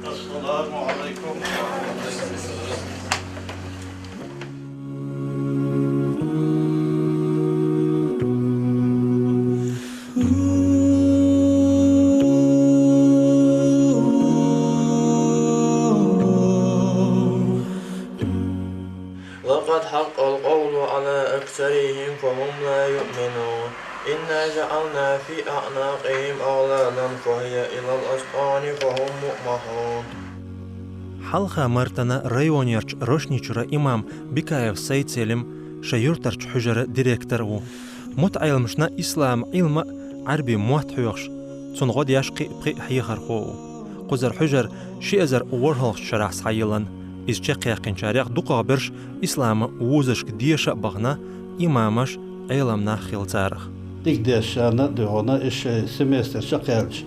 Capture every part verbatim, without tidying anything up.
السلام عليكم. لقد حق القول على أكثرهم فهم لا يؤمنون. إنا جعلنا في أعناقهم أغلالا فهي إلى الأذقان فهم مقمحون. Хьалха-Мартана районерчу Рошничура имам Бикаев Сайд-Селим шайн юьртарчу хьуьжара директор а ву. МутаӀеламашна ислам Ӏилма а, Ӏаьрби мотт а хьоьхуш, цунна гӀо деш кхин а пхиъ хьехархо а ву. Кхузара хьуьжар ши эзар ворхӀалгӀачу шарахь схьайиллина, иза чекхъяьккхинчарех дукхахберш ислама вузашка деша а бахана, имамаш, Ӏеламнах хилла царах. Дика дешна а дуьйна, и шайн семестр чекхъяьлча,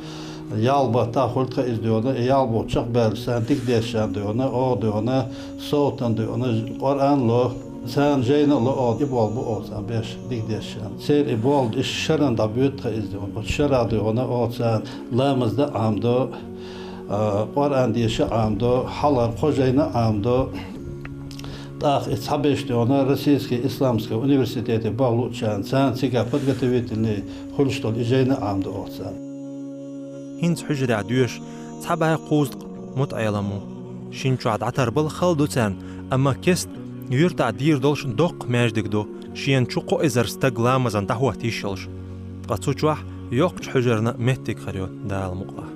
ялх баттахь хуьлу тхан иза дуьйна, и ялх бутт чекхбаьлча, царна дика дешна а дуьйна, оха дуьйна, совгӀатана дуьйна, Къуръан а ло, царна жайна а ло оха, и болх бу оха царна беш, дика дешна. Церан и болх иштта шарна дӀабоьду тхан иза дуьйна. Оцу шарахь дуьйна оха царна ламаз дан а Ӏамадо, а, Къуръан деша а Ӏамадо, хьалхара кхо жайна а Ӏамадо. ТӀаккха и цхьаберш дуьйна Российский исламский университете баха луучарна, царна цигахь подготовительный хуьлуш долу и жайна а Ӏамадо оха царна. ХӀинца хьуьжарехь доьшу цхьа бӀе кхузткъа мутаӀелам ву. Шина чохь дӀатарбала хала ду царна, амма кестта юьртахь дийр долуш доккха маьждиг ду, шена чу кхо эзар стаг ламазан дӀахӀотта йиш йолуш. Ткъа цу чохь йоккхачу хьуьжарна меттиг хир ю, Дала мукъалахь.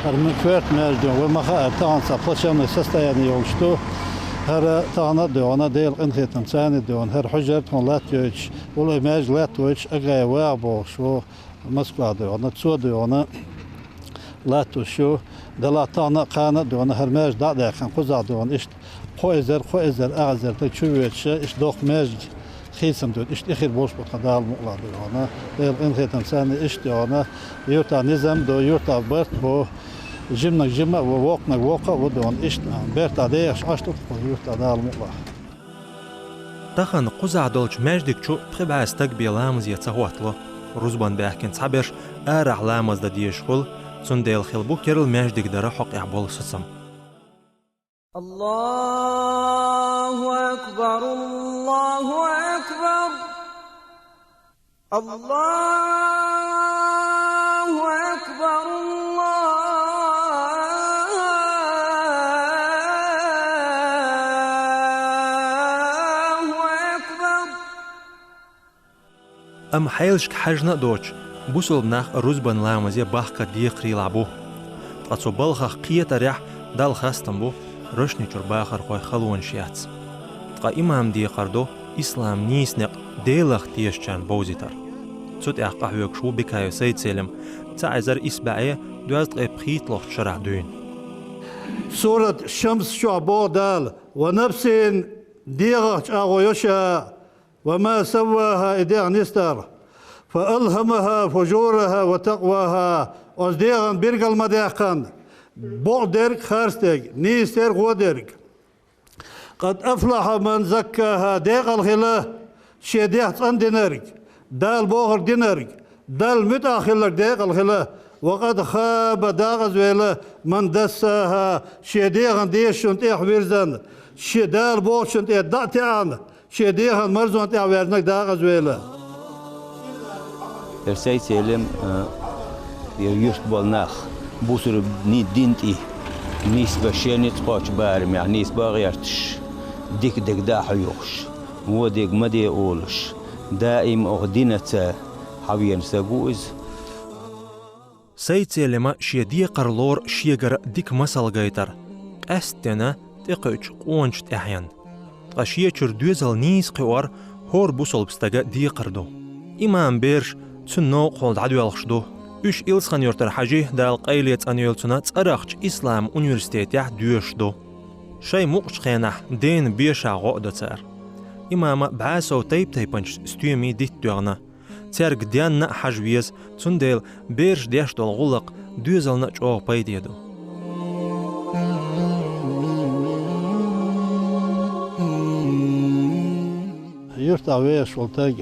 ХӀара ма коьрта маьждиг ду, вай ма хаьа, тахана цхьа плачевное состояние йолуш ду. ХӀара тахана а дуьйна, Делан къинхетамца а дуьйна, хӀара хьуьжар тхуна латтайойтуш, вай маьждиг латтайойтуш Агаев ваха бохуш ву Москва дуьйна, цо дуьйна латтош ю. Делахь тахана а, кхана а дуьйна, хӀара маьждиг дӀа а даьккхина, кхузахь дуьйна, иштта кхо эзар, кхо эзар, ах эзар стаг чувоьдуш, иштта доккха маьждиг хийцам дуьйна, иштта и хир болуш бу тхан, Дала мукъалахь дуьйна. Делан къинхетамца а иштта дуьйна, юьртахь низам а ду, юьртахь барт а бу, жиманиг жима а ву, воккханиг воккха а ву дуьйна, иштта бертахь дехаш Ӏаш ду тхан юьртахь, Дала мукъалахь. Тахана кхузахь долчу маьждиг чу пхи бӀе стаг бен ламазе ца хӀоттало. Рузбан баьхкина цхьаберш арахь ламаз дан дезаш хуьлу, цундела хилла бу керла маьждиг дара хьокъехь болу сацам. الله أكبر، الله أكبر، الله أكبر، الله أكبر. Амма хьелашка хьаьжна а доцуш, бусалба нах рузбан ламазе бахка декхарийлахь бу. Ткъа цу балхах кхетарехь Далла хастам бу, Рошничуьра бахархой халонаш яц. Ткъа имам декхар ду ислам нийса некъ Делах тешачарна бовзийтар. Цу тӀехь къахьоьгуш ву Бикаев Сайд-Селим, цхьа эзар исс бӀе доьзткъе пхийтталгӀачу шарахь дуьйна. Сурат Шамс чохь боху Дала: «Ва нафсин», дегӀах чӀагӀо йо ша, «ва ма савваха», и дегӀ нисдарх, «фа алхамаха фужураха ва такъваха», оцу дегӀан билгал ма даьккхина, бакъдерг, харцдерг, нийсдерг, гӀодерг. «Къад афлаха ман заккаха», декъал хила шен дегӀ цӀандинарг, Дала бохург динарг, Далла муьтӀахь хилларг декъал хила, «ва къад хаба», дакъазвела, «ман дассаха», шен дегӀан дешачунна тӀехь вирзина, шен Дала бохучунна тӀе дӀа а теӀана, шен дегӀан марзонна тӀехь верзинарг дакъазвела. Эр Сайд-Селим, а, эр юьртахь болу нах, бусалба ни-, дин тӀе нисбан шен ницкъ кхочу барамехь, нисбан а гӀерташ, дика дерг дӀа а хьоьхуш, вон дерг ма де олуш, даим оха динаца хьавеана стаг ву иза. Сайд-Селима шен декхар лору шегара дика масал гайтар, къаьсттина тӀекхуьучу къоначу тӀаьхьенна. Ткъа шечуьра доьзал нийса кхиор хӀора бусалба стага декхар ду. Имам бераш цуьнан новкъахула дӀадоьлхуш ду. Уьш Илсхан-Юьртара Хьажи, Дала къайле цӀанйойла цунна, цӀарахчу ислам университетехь доьшуш ду. Шайн мукъачу хенахь дена бешахь гӀо а до цара. Имама бӀе сов тайп-тайпанчу стоьмийн дитт доьгӀна. Цаьрга денна а хьажа веза, цундела бераш деш долу гӀуллакх доьзална а чӀогӀа пайде ду. Юьртахь вехаш волу стаг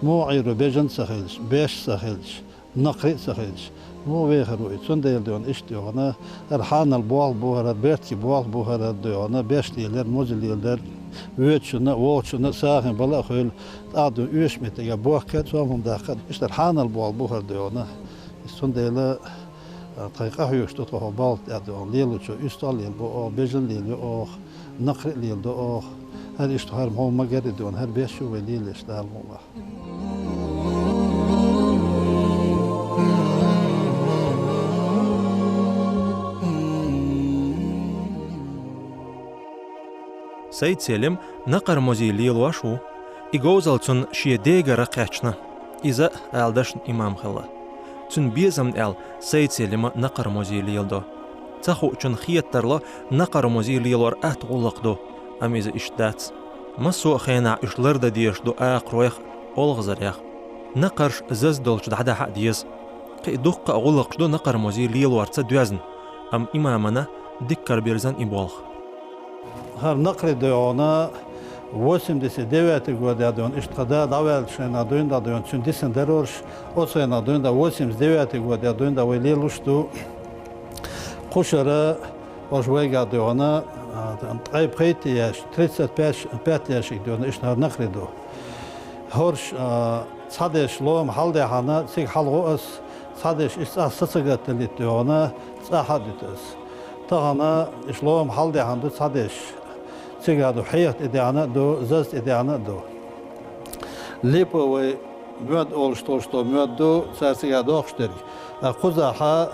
муха Ӏийр ву, бежана ца хилча, беш ца хилча, накхарий а ца хилча, муха вехар ву и? Цундела дуьйна иштта дуьйна, хӀара хьанал болх бу, хӀара бертиг болх бу, хӀара дуьйна беш лелар, муза лелар, воьдучунна а, вохучунна а сагӀина бала а хуьлу, тӀаккха дуьйна оьшуш меттиг бохка а, цомгӀам даккха а, иштта хьанал болх бу хӀара дуьйна. Иза цундела, а, тхайн къахьоьгуш ду тхо хӀокху балха тӀехь дуьйна, лелочо уьстагӀ а лелабо оха, бежана а лелайо оха, накхарий а леладо оха. ХӀара иштта хӀара хьуна ма-гарра дуьйна, хӀара беш ю вай лелаеш Дала мукъ лахь. Сайд-Селим накхармозий лелош ву. И говзалла цунна шен дегара кхаьчна. Иза а ала дашна имам хилла. Цуьнан безамна аьлла, Сайд-Селима накхармозий леладо. Ца хуучунна хетарла, накхармозий лелор атта гӀуллакх ду, амма иза иштта дац. Массо а хенахь уьш лардан дезаш ду акхаройх а, олхазарех а. Накхарш заза долчу дӀадахьа а деза. Кхин а дуккха а гӀуллакхаш ду накхармозий лелорца доьзна, амма имамана дикка карабирзина и болх. ХӀара накхарий дуьйна восемьдесят девятый годехь дуьйна, иштта тхан да дӀаваьллачу хенахь дуьйна дӀа дуьйна, цуьнан дисина дарораш оцу хенахь дуьйна дӀа, восемьдесят девятый годехь дуьйна дӀа вай лелош ду. Кхушара, ош вайгахь дуьйна, а, ткъе пхийтта яш, тридцать пять, пять яшиг дуьйна, иштта хӀара накхарий ду. ХӀорш, а, цхьадерш лома хьалдехьана, цига хьалагӀо ас, цхьадерш иштта цӀахь са ца гатдалийта дуьйна, цӀахь а дуьту ас. Тахана иштта лома хьалдехьана ду цхьадерш. Цигахь ду хьеха тӀедехьана а ду, заза тӀедехьана а ду. Липовый мед олуш долуш долу мед ду, цара цигахь дохуш дерг. А кхузахьа,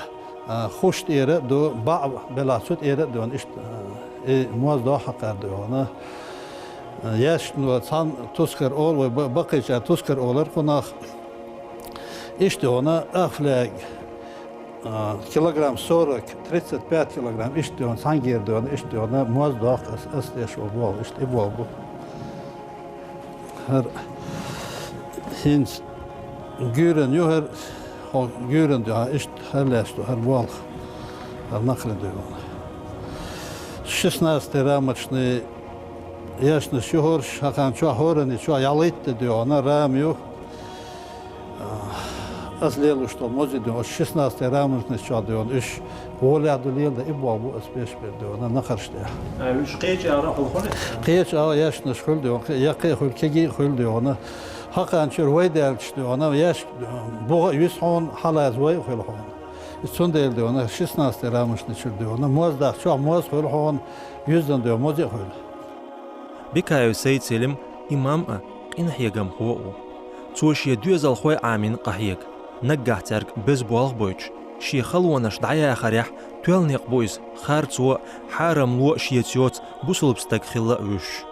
а, хуш тӀера а ду, баӀ белахь цу тӀера а ду, иштта, а, и моз дохьа кхара ду хьуна. А, яьшкано цхьана тускар олу, вай ба-, баккхийчара тускар олар кхунах. Иштта хьуна ахфлаг, а, килограмм сорок, тридцать пять килограмм, иштта дуьйна, цхьаьнгара дуьйна, иштта дуьйна, моз доккху ас, ас деш ву болу, иштта и болу бу. ХӀара хӀинца гуьйран ю хӀара, хьо гуьйран дуьхьа, иштта хӀара лаьш ду, хӀара болх, хӀара накхарий дуьйна. Шестнадцатый рамочный яьшнаш ю хӀорш, хӀокхарна чохь хӀоранна чохь ялхитта дуьйна, рама ю. Ас лелош долу мозий дуьйна, оцу шестнадцатый рамочный чохь дуьйна, уьш гӀолехь ду лела дан, и болх бу ас беш бер дуьйна, накхарш тӀехь. А, уьш кхечу агӀор хуьлу хьуна? Кхечу агӀор яьшнаш хуьлу дуьйна, кхе-, яккхий а хуьлу, кегий а хуьлу дуьйна. ХӀокхарна чуьра вай даьлча дуьйна, яьшка буха а юьсу хьуна, хьалаьцна вай а хуьлу хьуна. Иза цундела дуьйна, шестнадцатый рамочный чуьра дуьйна, моз дахча чохь моз хуьлу хьуна, юьззина дуьйна, мозий а хуьлу. Бикаев Сайд-Селим имам а, къинхьегамхо а ву. Цо шен доьзалхой Ӏамийна къахьега, наггахь цаьрга беза болх а бойтуш, шен халонаш дӀаяхарехь, тоьлла некъ бу иза, харцо а, хьарамло а шеца йоцу бусалба стаг хилла а вуьшуш.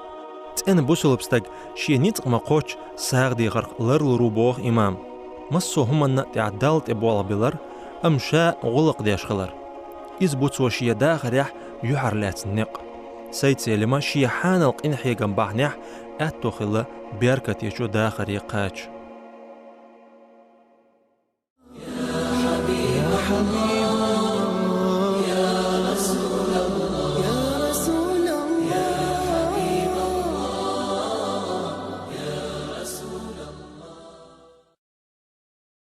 ЦӀена бусалба стаг шен ницкъ ма-кхоччу сагӀа дехарх ларлур ву боху имам. Массо а хӀуманна а тӀехь Далла тӀе болх биллар, амма ша гӀуллакх деш хилар. Иза бу цо шен дахарехь юьхьарлаьцна некъ. Сайд-Селима шен хьанал къинхьегам бахьанехь аьтто хилла беркатечу дахаре кхача.